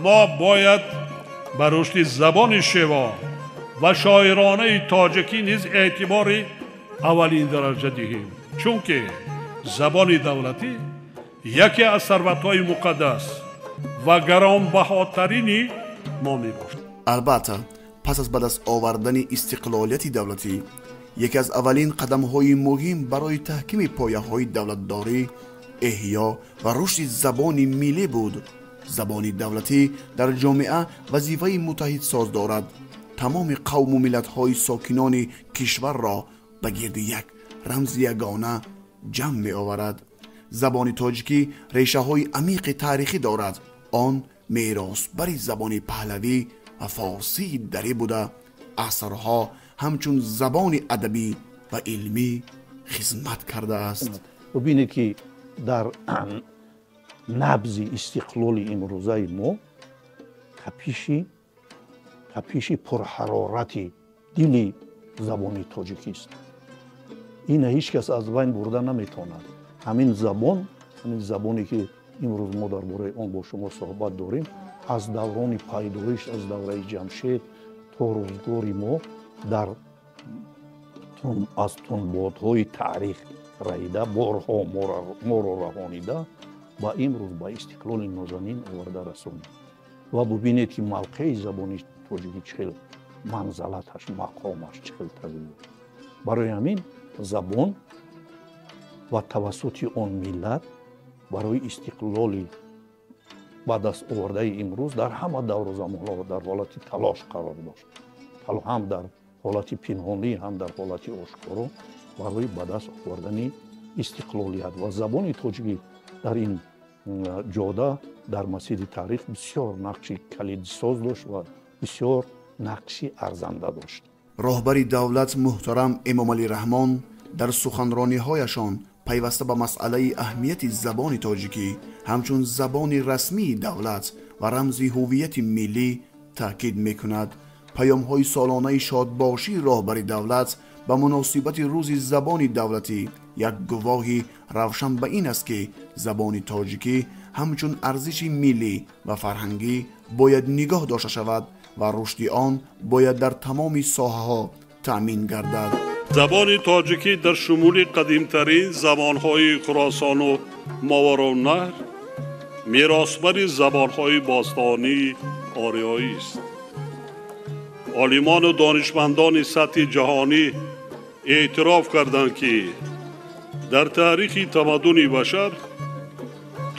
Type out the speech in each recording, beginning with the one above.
Мо бояд ба рушди забони шево ва шоиронаи тоҷикӣ низ эътибори аввалин дараҷа диҳем, чунки забони давлатӣ яке аз сарватҳои муқаддас ва гаронбаҳотарини мо мебошад. Албатта, пас аз ба даст овардани истиқлолияти давлатӣ, яке аз аввалин қадамҳои муҳим барои таҳкими пояҳои давлатдорӣ, эҳё ва рушди забони миллӣ буд. Забони давлатӣ дар ҷомеа вазифаи муттаҳидсоз дорад. Тамоми қавму миллатҳои сокинони кишварро ба гирди як рамзи ягона ҷамъ меоварад. Забони тоҷикӣ решаҳои амиқи таърихӣ дорад. Он меросбари забони паҳлавӣ ва форсии дарӣ буда, асрҳо ҳамчун забони адабӣ ва илмӣ хизмат кардааст. Бубинед, ки дар набзи истиқлоли имрӯзаи мо тапиши пурҳарорати дили забони тоҷикист. Ина ҳеҷ кас аз байн бурда наметавонад. Ҳамин забон, ҳамин забоне ки имрӯз мо дар бораи он бо шумо суҳбат дорем, аз даврони пайдоиш, аз давраи Ҷамшед то рӯзгори мо дар аз тунбодҳои таърих раида, борҳо моро раҳонида, ба имрӯз ба истиқлоли нозанин оварда расонид. Ва бубинед, ки мавқеи забони тоҷикӣ чӣ хел манзалаташ, мақомаш чӣ хел тағйир ёфт. Барои ҳамин забон ва тавассути он миллат барои истиқлоли ба даст овардаи имрӯз дар ҳама давру замонҳо дар ҳолати талош қарор дошт, ҳам дар ҳолати пинҳонӣ, ҳам дар ҳолати ошкоро барои ба даст овардани истиқлолият. Ва забони тоҷикӣ дар ин ҷода, дар масири таърих бисёр нақши калидсоз дошт ва бисёр нақши арзанда дошт. Роҳбари давлат муҳтарам Эмомалӣ Раҳмон дар суханрониҳояшон пайваста ба масъалаи аҳамияти забони тоҷикӣ ҳамчун забони расмии давлат ва рамзи ҳуввияти миллӣ таъкид мекунад. Паёмҳои солонаи шодбошии роҳбари давлат ба муносибати рӯзи забони давлатӣ як гувоҳи равшан ба ин аст, ки забони тоҷикӣ ҳамчун арзиши миллӣ ва фарҳангӣ бояд нигоҳ дошта шавад ва рушди он бояд дар тамоми соҳаҳо таъмин гардад. Забони тоҷикӣ дар шумули қадимтарин забонҳои Хуросону Мовароуннаҳр меросбари забонҳои бостонии ориёист. Олимону донишмандони сатҳи ҷаҳонӣ эътироф карданд, ки дар таърихи тамаддуни башар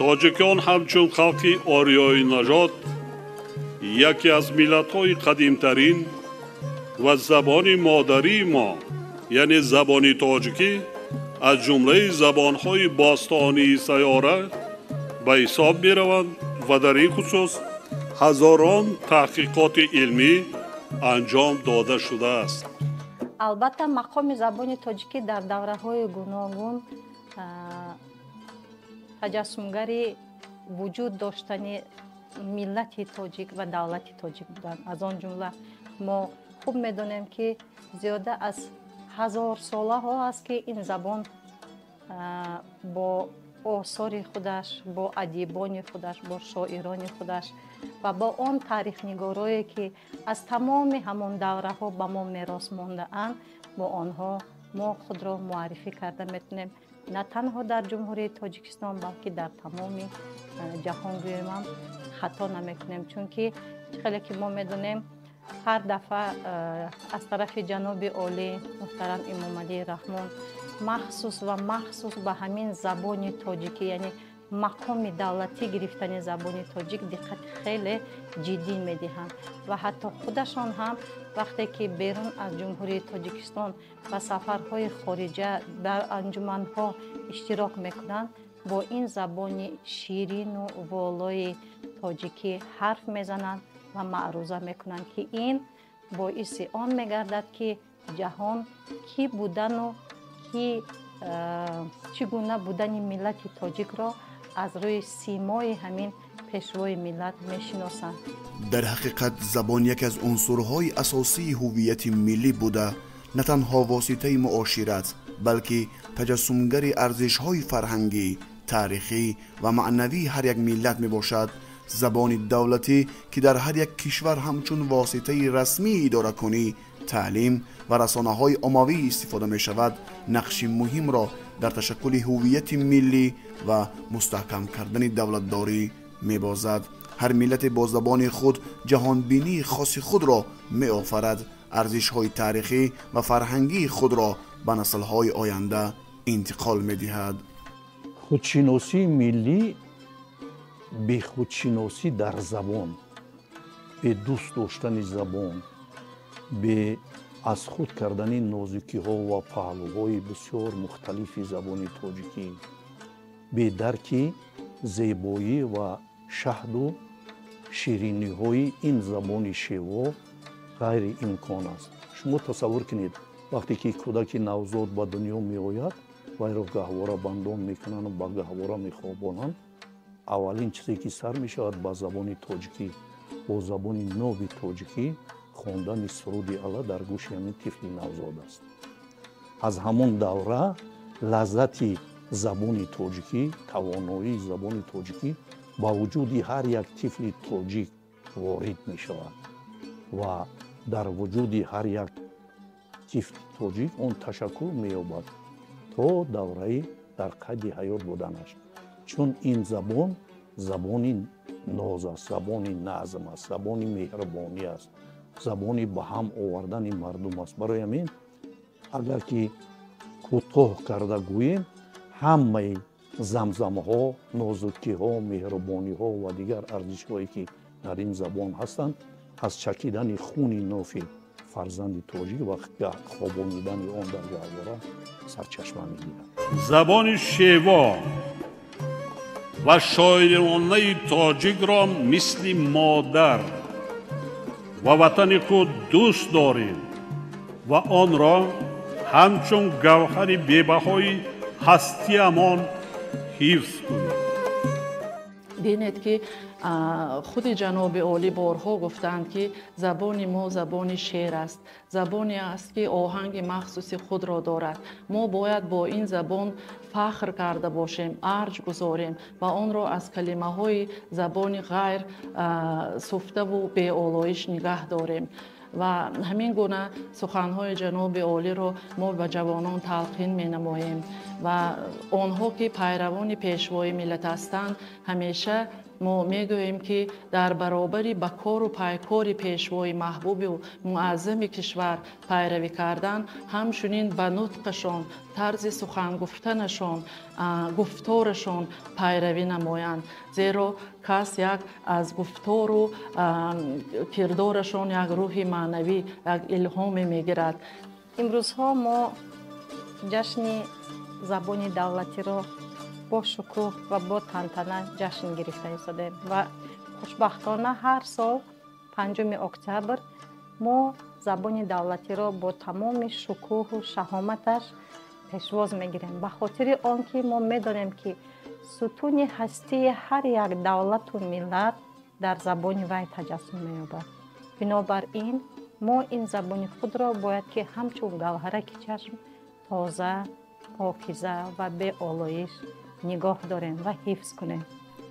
тоҷикон ҳамчун халқи ориёинажод яке аз миллатҳои қадимтарин ва забони модарии мо, яъне забони тоҷикӣ, аз ҷумлаи забонҳои бостонии сайёра ба ҳисоб мераванд ва дар ин хусус ҳазорон таҳқиқоти илмӣ анҷом дода шудааст. Албатта, мақоми забони тоҷикӣ дар давраҳои гуногун таҷассумгари вуҷуд доштани миллати тоҷик ва давлати тоҷик буданд. Аз он ҷумла мо хуб медонем, ки зиёда аз ҳазорсолаҳо аст, ки ин забон бо осори худаш, бо адибони худаш, бо шоирони худаш ва бо он таърихнигорое, ки аз тамоми ҳамон давраҳо ба мо мерос мондаанд, бо онҳо мо худро муаррифӣ карда метавонем на танҳо дар Ҷумҳурии Тоҷикистон, балки дар тамоми ҷаҳон гӯем ҳам хато намекунем, чунки хеле ки мо медонем, ҳар дафъа аз тарафи ҷаноби олӣ муҳтарам Эмомалӣ Раҳмон махсус ва махсус ба ҳамин забони тоҷикӣ, яъне мақоми давлатӣ гирифтани забони тоҷик диққати хеле ҷиддӣ медиҳанд ва ҳатто худашон ҳам вақте ки берун аз Ҷумҳурии Тоҷикистон ба сафарҳои хориҷа дар анҷуманҳо иштирок мекунанд, бо ин забони ширину волои тоҷикӣ ҳарф мезананд ва маъруза мекунанд, ки ин боиси он мегардад, ки ҷаҳон кӣ будану Ки чӣ гуна будани миллати тоҷикро аз рӯи симои ҳамин пешвои миллат мешиносанд. Дар ҳақиқат забон яке аз унсурҳои асосии ҳуввияти миллӣ буда, на танҳо воситаи муошират, балки таҷассумгари арзишҳои фарҳангӣ, таърихӣ ва маънавии ҳар як миллат мебошад. Забони давлатӣ, ки дар ҳар як кишвар ҳамчун воситаи расмии идоракунӣ, таълим ва расонаҳои оммавӣ истифода мешавад, нақши муҳимро дар ташаккули ҳуввияти миллӣ ва мустаҳкам кардани давлатдорӣ мебозад. Ҳар миллате бо забони худ ҷаҳонбинии хоси худро меофарад, арзишҳои таърихӣ ва фарҳангии худро ба наслҳои оянда интиқол медиҳад. Худшиносии миллӣ бехудшиносӣ дар забон, бе дӯст доштани забон, бе аз худ кардани нозукиҳо ва паҳлӯҳои бисёр мухталифи забони тоҷикӣ, бе дарки зебоӣ ва шаҳду шириниҳои ин забони шево ғайриимкон аст. Шумо тасаввур кунед, вақте ки кӯдаки навзод ба дунё меояд, вайро гаҳворабандон мекунанд, ба гаҳвора мехобонанд. Аввалин чизе ки сар мешавад ба забони тоҷикӣ, бо забони ноби тоҷикӣ хондани суруди Алла дар гӯши ҳамин тифли навзод аст. Аз ҳамон давра лаззати забони тоҷикӣ, тавоноии забони тоҷикӣ ба вуҷуди ҳар як тифли тоҷик ворид мешавад ва дар вуҷуди ҳар як тифли тоҷик он ташаккул меёбад то давраи дар қайди ҳаёт буданаш. Чун ин забон забони ноз аст, забони назм аст, забони меҳрубонӣ аст, забони ба ҳам овардани мардум аст. Барои ҳамин агар ки кӯтоҳ карда гӯем, ҳамаи замзамаҳо, нозукиҳо, меҳрубониҳо ва дигар арзишҳое ки дар ин забон ҳастанд, аз чакидани хуни нофи фарзанди тоҷик ва хобонидани он дар гаҳвора сарчашма мегирад. Забони шево ва шоиронаи тоҷикро мисли модар ва ватани худ дӯст дорем ва онро ҳамчун гавҳари бебаҳои ҳастиамон ҳифз кунем. Бинед ки худи ҷаноби олӣ борҳо гуфтанд, ки забони мо забони шеър аст, забоне аст, ки оҳанги махсуси худро дорад. Мо бояд бо ин забон фахр карда бошем, арҷ гузорем ва онро аз калимаҳои забони ғайр суфтаву беолоиш нигаҳ дорем. Ва ҳамин гуна суханҳои ҷаноби олиро мо ба ҷавонон талқин менамоем ва онҳо ки пайравони пешвои миллат ҳастанд, ҳамеша мо мегӯем, ки дар баробари ба кору пайкори пешвои маҳбубу муаззами кишвар пайравӣ кардан, ҳамчунин ба нутқашон, тарзи сухангуфтанашон, гуфторашон пайравӣ намоянд. Зеро кас як аз гуфтору кирдорашон як рӯҳи маънавӣ, як илҳоме мегирад. Имрӯзҳо мо ҷашни забони давлатиро бо шукӯҳ ва бо тантана ҷашн гирифта истодем ва хушбахтона ҳар сол 5 октябр мо забони давлатиро бо тамоми шукӯҳу шаҳоматаш пешвоз мегирем, ба хотири он ки мо медонем, ки сутуни ҳастии ҳар як давлату миллат дар забони вай таҷассум меёбад. Бинобар ин мо ин забони худро бояд ки ҳамчун гавҳараки чашм тоза, покиза ва беолоиш нигоҳ дорем ва ҳифз кунем.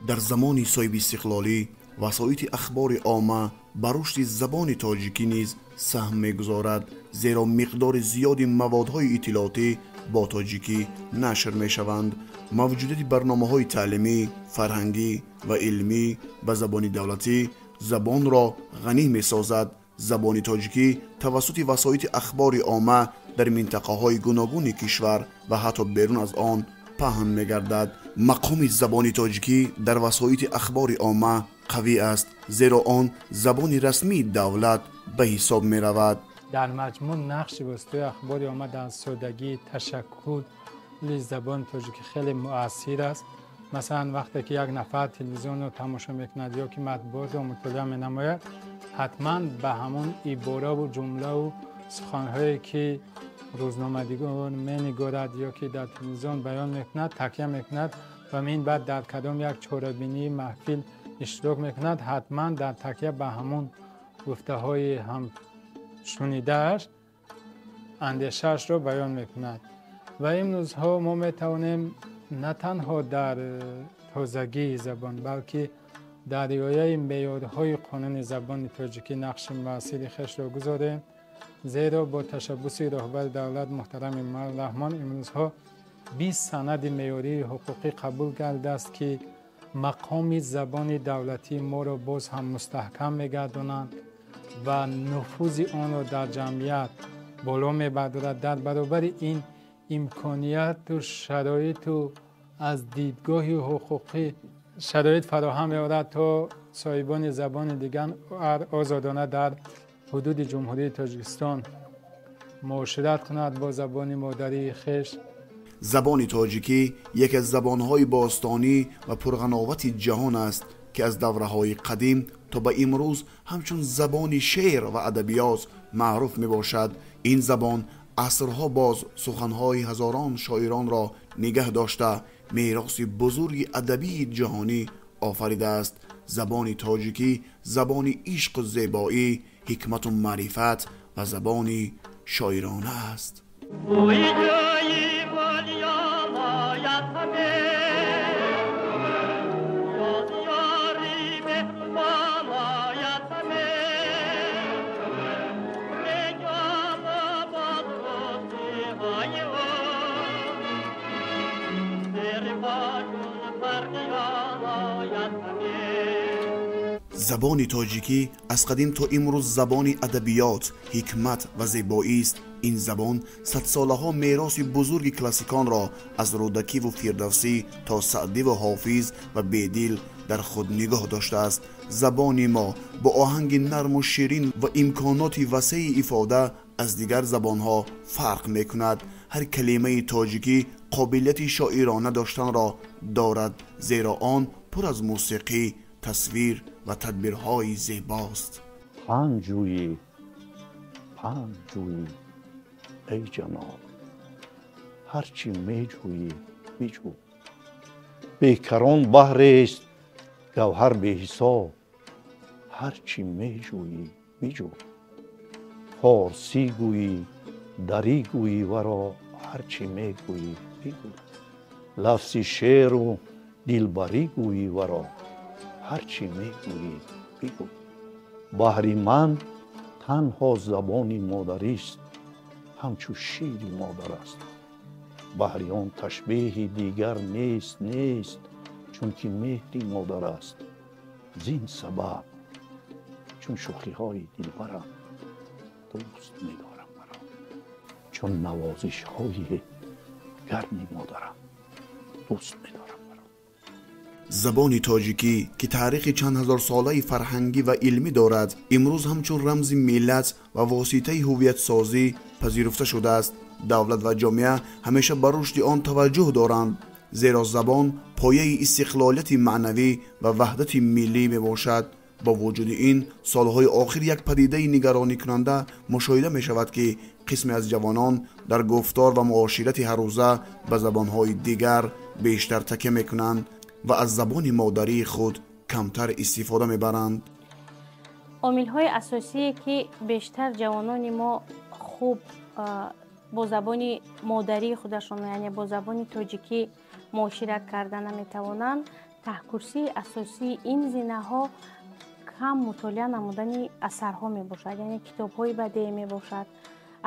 Дар замони соҳибистиқлолӣ васоити ахбори омма ба рушди забони тоҷикӣ низ саҳм мегузорад, зеро миқдори зиёди маводҳои иттилоотӣ бо тоҷикӣ нашр мешаванд. Мавҷудияти барномаҳои таълимӣ, фарҳангӣ ва илмӣ ба забони давлатӣ забонро ғанӣ месозад. Забони тоҷикӣ тавассути васоити ахбори омма дар минтақаҳои гуногуни кишвар ва ҳатто берун аз он паҳн мегардад. Мақоми забони тоҷикӣ дар васоити ахбори омма қавӣ аст, зеро он забони расмии давлат ба ҳисоб меравад. Дар маҷмӯъ нақши воситаи ахбори омма дар содагӣ, ташаккули забони тоҷикӣ хеле муассир аст. Масалан, вақте ки як нафар телевизионро тамошо мекунад ё ки матбуотро мутолиа менамояд, ҳатман ба ҳамон ибораву ҷумлаву суханҳое ки Рӯзноманигор менигорад ё ки дар телевизион баён мекунад, такя мекунад ва мин баъд дар кадом як чорабинии маҳфил иштирок мекунад, ҳатман дар такя ба ҳамон гуфтаҳои ҳамшунидааш андешаашро баён мекунад. Ва имрӯзҳо мо метавонем на танҳо дар тозагии забон, балки дар риояи меъёрҳои қонуни забони тоҷикӣ нақши муассири хешро гузорем, зеро бо ташаббуси роҳбари давлат муҳтарам Эмомалӣ Раҳмон имрӯзҳо 20 санади меъёрии ҳуқуқӣ қабул гардидааст, ки мақоми забони давлатии моро боз ҳам мустаҳкам мегардонанд ва нуфузи онро дар ҷамъият боло мебардорад. Дар баробари ин имконияту шароиту аз дидгоҳи ҳуқуқӣ шароит фароҳам меорад, то соҳибони забони дигар озодона дар ҳудуди Ҷумҳурии Тоҷикистон муошират кунад бо забони модарии хеш. Забони тоҷикӣ яке аз забонҳои бостонӣ ва пурғановати ҷаҳон аст, ки аз давраҳои қадим то ба имрӯз ҳамчун забони шеър ва адабиёт маъруф мебошад. Ин забон асрҳо боз суханҳои ҳазорон шоиронро нигаҳ дошта, мероси бузурги адабии ҷаҳонӣ офаридааст. Забони тоҷикӣ забони ишқу зебоӣ, ҳикмату маърифат ва забони шоирона аст. Забони тоҷикӣ аз қадим то имрӯз забони адабиёт, ҳикмат ва зебоист. Ин забон садсолаҳо мероси бузурги классиконро аз Рӯдакиву Фирдавсӣ то Саъдиву Ҳофиз ва Бедил дар худ нигоҳ доштааст. Забони мо бо оҳанги нарму ширин ва имконоти васеи ифода аз дигар забонҳо фарқ мекунад. Ҳар калимаи тоҷикӣ қобилияти шоирона доштанро дорад, зеро он пур аз мусиқӣ, тасвир ва тадбирҳои зебост. Панд ҷӯӣ, панд ҷӯӣ, эй ҷаноб, ҳар чӣ меҷӯӣ биҷӯ. Бекарон баҳрест, гавҳар беҳисоб, ҳар чӣ меҷӯӣ биҷӯ. Форсӣ гӯӣ, дарӣ гӯӣ, варо ҳар чӣ мегӯӣ бигӯ. Лафзи шеъру дилбарӣ гӯӣ, варо ҳар чӣ мегӯӣ бигӯ. Баҳри ман танҳо забони модарист, ҳамчу шири модар аст. Баҳри он ташбеҳи дигар нест, нест, чунки меҳри модар аст. Зин сабаб чун шӯхиҳои дилбарам дӯст медорам маро, чун навозишҳои гарми модарам дӯст медорам. Забони тоҷикӣ, ки таърихи чанд ҳазорсолаи фарҳангӣ ва илмӣ дорад, имрӯз ҳамчун рамзи миллат ва воситаи ҳуввиятсозӣ пазируфта шудааст. Давлат ва ҷомеа ҳамеша ба рушди он таваҷҷӯҳ доранд, зеро забон пояи истиқлолияти маънавӣ ва ваҳдати миллӣ мебошад. Бо вуҷуди ин, солҳои охир як падидаи нигаронӣкунанда мушоҳида мешавад, ки қисме аз ҷавонон дар гуфтор ва муоширати ҳаррӯза ба забонҳои дигар бештар такя мекунанд ва аз забони модарии худ камтар истифода мебаранд. Омилҳои асосие, ки бештар ҷавонони мо хуб бо забони модарии худашон, яъне бо забони тоҷикӣ муошират карда наметавонанд, таҳкурсии асосии ин зинаҳо кам мутолиа намудани асарҳо мебошад, яъне китобҳои бадеӣ мебошад,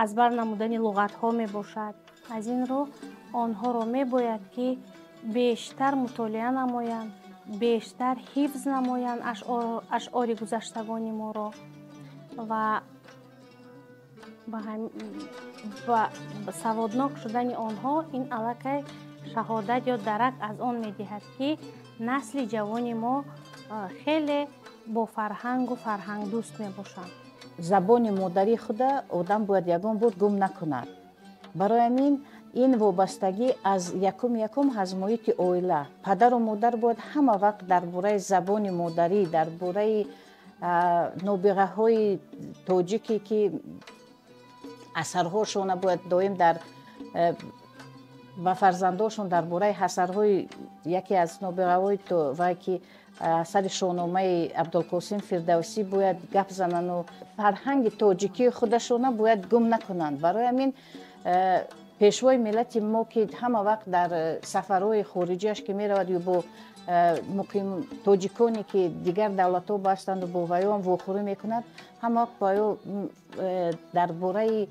аз бар намудани луғатҳо мебошад. Аз ин рӯ онҳоро мебояд, ки бештар мутолиа намоянд, бештар ҳифз намоянд ашъори гузаштагони моро ва саводнок шудани онҳо ин аллакай шаҳодат ё дарак аз он медиҳад, ки насли ҷавони мо хеле бо фарҳангу фарҳангдӯст мебошанд. Забони модарии худа одам бояд ягон бор гум накунад. Барои ҳамин ин вобастагӣ аз якум аз муҳити оила. Падару модар бояд ҳама вақт дар бораи забони модарӣ, дар бораи нобиғаҳои тоҷике, ки Асарҳошона бояд доим дар ба фарзандошон дар бораи асарҳои яке аз нобиғаҳои вай, ки асари Шоҳномаи Абдулқосим Фирдавсӣ, бояд гап занану фарҳанги тоҷикии худашона бояд гум накунанд. Барои ҳамин пешвои миллати мо, ки ҳама вақт дар сафарҳои хориҷиаш ки меравад ё бо муқим тоҷиконе, ки дигар давлатҳо ҳастанду бо ваёам вохӯрӣ мекунад, ҳама вақт бо ё дар бораи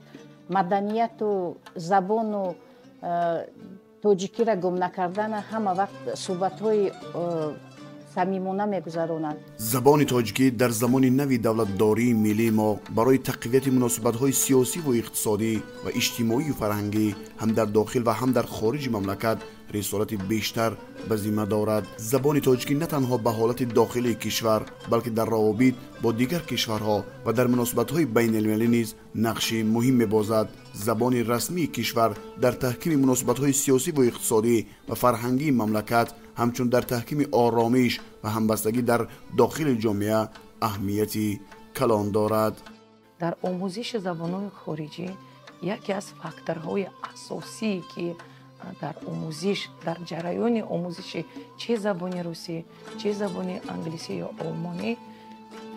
маданияту забону тоҷикиро гум накардана ҳама вақт суҳбатҳои самимона мегузаронанд. Забони тоҷикӣ дар замони нави давлатдории миллии мо барои тақвияти муносибатҳои сиёсиву иқтисодӣ ва иҷтимоию фарҳангӣ ҳам дар дохил ва ҳам дар хориҷи мамлакат рисолати бештар ба зимма дорад. Забони тоҷикӣ на танҳо ба ҳолати дохилии кишвар, балки дар равобит бо дигар кишварҳо ва дар муносибатҳои байналмилалӣ низ нақши муҳим мебозад. Забони расмии кишвар дар таҳкими муносибатҳои сиёсиву иқтисодӣ ва фарҳангии мамлакат, ҳамчун дар таҳкими оромиш ва ҳамбастагӣ дар дохили ҷомеа аҳамияти калон дорад. Дар омӯзиши забонҳои хориҷӣ яке аз факторҳои асосие, ки дар омӯзиш, дар ҷараёни омӯзиши чӣ забони русӣ, чӣ забони англисӣ ё олмонӣ,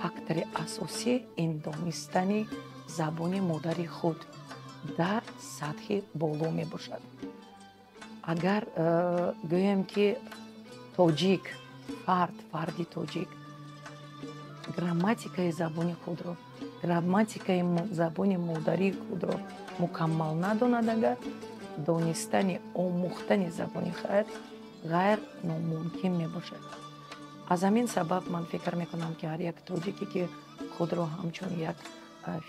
фактори асосӣ ин донистани забони модари худ дар сатҳи боло мебошад. Агар гӯем, ки тоҷик, фард, фарди тоҷик грамматикаи забони худро, грамматикаи забони модарии худро мукаммал надонад, агар донистани, омӯхтани забони ғайр номумкин мебошад. Аз ҳамин сабаб ман фикр мекунам, ки ҳар як тоҷике, ки худро ҳамчун як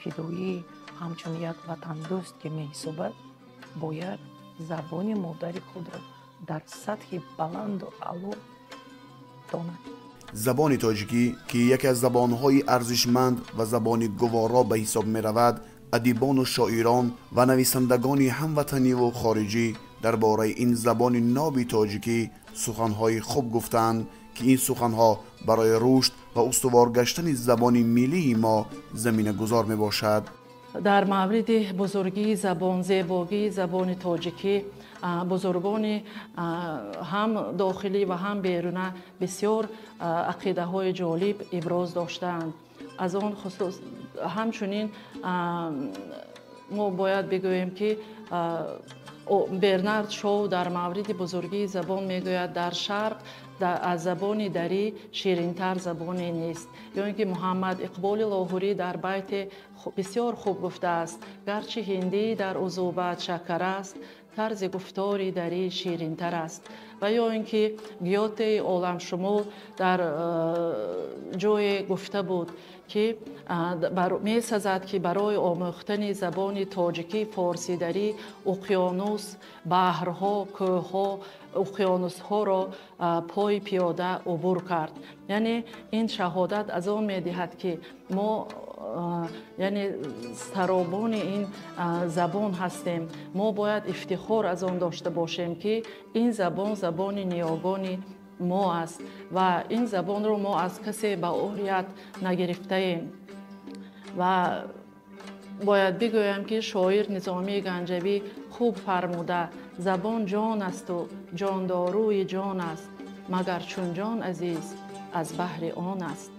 фидоӣ, ҳамчун як ватандӯст ки меҳисобад, бояд забони модари худро дар сатҳи баланду аъло донад. Забони тоҷикӣ, ки яке аз забонҳои арзишманд ва забони гуворо ба ҳисоб меравад, адибону шоирон ва нависандагони ҳамватаниву хориҷӣ дар бораи ин забони ноби тоҷикӣ суханҳои хуб гуфтаанд, ки ин суханҳо барои рушд ва устувор гаштани забони миллии мо заминагузор мебошад. Дар мавриди бузургии забон, зебогии забони тоҷикӣ бузургони ҳам дохилӣ ва ҳам беруна бисёр ақидаҳои ҷолиб иброз доштаанд. Аз он хусус ҳамчунин мо бояд бигӯем, ки Бернард Шоу дар мавриди бузургии забон мегӯяд: «Дар шарқ аз забони дарӣ ширинтар забоне нест». Ё ин ки Муҳаммад Иқболи Лоҳурӣ дар байте бисёр хуб гуфтааст: «Гарчи ҳиндӣ дар узубат шакар аст, тарзи гуфтори дарӣ ширинтар аст». Ва ё ин ки Гётеи оламшумул дар ҷое гуфта буд, ки месазад, ки барои омӯхтани забони тоҷикӣ форсидарӣ уқёнус, баҳрҳо, кӯҳҳо, уқёнусҳоро пойи пиёда убур кард. Яъне ин шаҳодат аз он медиҳад, ки мо яъне саробони ин забон ҳастем. Мо бояд ифтихор аз он дошта бошем, ки ин забон забони ниёгони мо аст ва ин забонро мо аз касе ба орият нагирифтаем. Ва бояд бигӯям, ки шоир Низомии Ганҷавӣ хуб фармуда: «Забон ҷон асту ҷондоруи ҷон аст, магар чун ҷон азиз аз баҳри он аст».